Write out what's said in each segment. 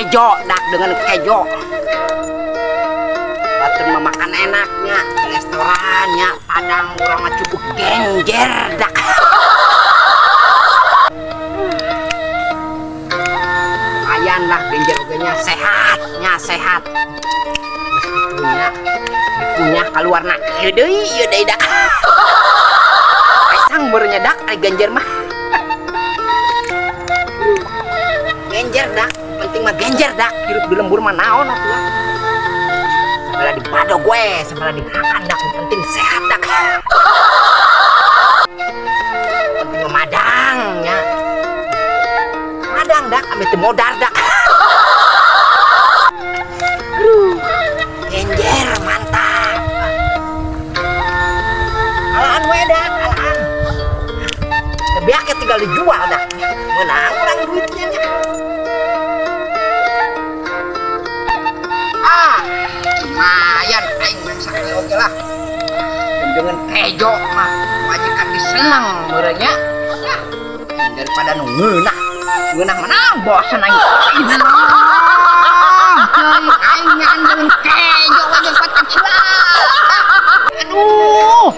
kejo dak, dengan kejo. Batur mah makan enaknya, restorannya Padang urang mah cukup genjer dak. Lumayan lah genjer oge nya, sehatnya sehat. Meskipun nya dikunyah keluarna ieu deui dak. Pisang baru dak ari genjer mah. Genjer dak, penting mah genjer dak, hirup di lembur mah naon atuh lah. Segala dibadog we, segala dihakan dak, penting sehat dak. Penting mah madang nya. Madang dak, ame teu modar dak. Aduh, genjer mantap. Alaan we dak, alaan. Beaknya tinggal dijual dah. Menang orang duitnya nya. Ah, lumayan aing mah sakit oge lah. Dengan kejo mah majikan disenang meureunnya. Ah, daripada nu ngeunah. Ngeunah mana bosen aing. Teuing aing nyaan dengan kejo aja kuat kecil. Aduh,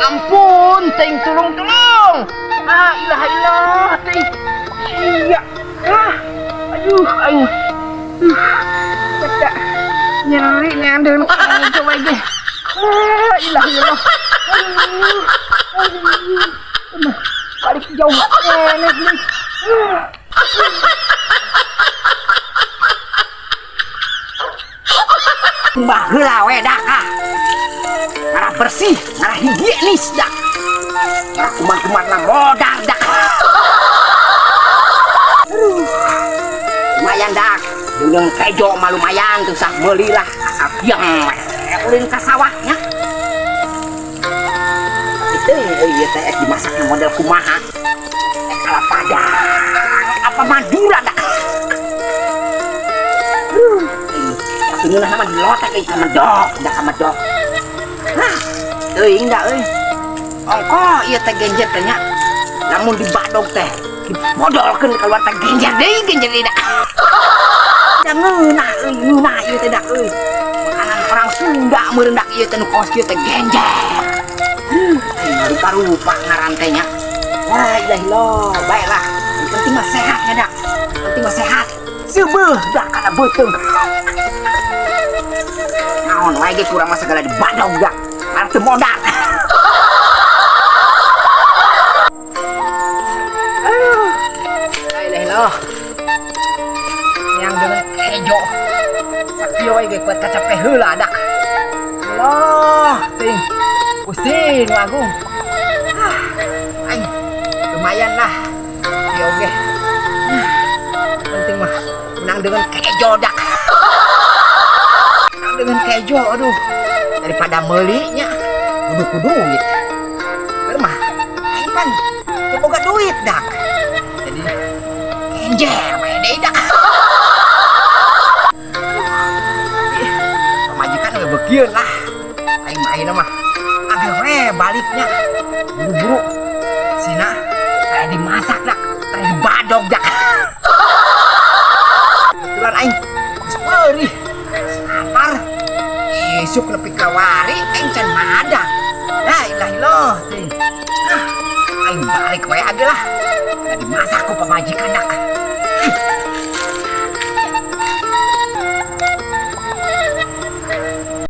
ampun teuing tulung-tulung. Ah, ilah ilah teuing. Iya. Ah, aduh aing. Beda. Nyeri nyaan dengan kejo aja. Ah, ilah ilah. Aduh. Aduh. Balik jauh enak nih. Baheula we dak ah. Ngarah bersih, ngarah higienis dak. Ngarah kuman-kuman mah modar dak. Aduh. Lumayan dak. Dengan kejo mah lumayan tuh sah meuli lah asal piang we. Ulin ka sawahnya. Itu ieu teh dimasakna model kumaha? Ala Padang apa Madura dak. Aduh, ngeunah mah dilotek euy sama dok, dak sama dok. Hah, teuing da euy. Ongko ieu teh genjer teh nya. Lamun dibadog teh dipodolkeun keluar teh genjer deui dak. Da ngeunah euy, ngeunah ieu teh dak euy. Makanan orang Sunda meureun dak ieu teh nu kos kieu teh genjer. Rupa-rupa ngaran teh nya. La ilaha illallah, baiklah. Yang penting mah sehat ya dak. Yang penting mah sehat. Seubeuh dak kana beuteung. Naon wae ge kurang mah segala dibadog dak. Malah teu modal. Aduh. La ilaha illallah. Yang dengan kejo. Sakieu wae ge kuat kacape heula dak. Allah, ting. Gusti nu agung. Ah, aing lumayan lah. Ya oke. Penting mah menang dengan kejo dak. Menang dengan kejo, aduh. Daripada melinya kudu ku duit. Keur mah aing pan teu boga duit dak. Jadi genjer we deui dak. Pamajikan we beukieun lah. Aing mah ayeuna mah agak we baliknya buru-buru sina kayak dimasak dak, kayak dibadog dak. Kebetulan aing geus peurih lapar isuk nepi ka wari aing can madang. La ilaha illallah teuing. Ah, aing balik we age lah. Da dimasak ku pamajikan dak.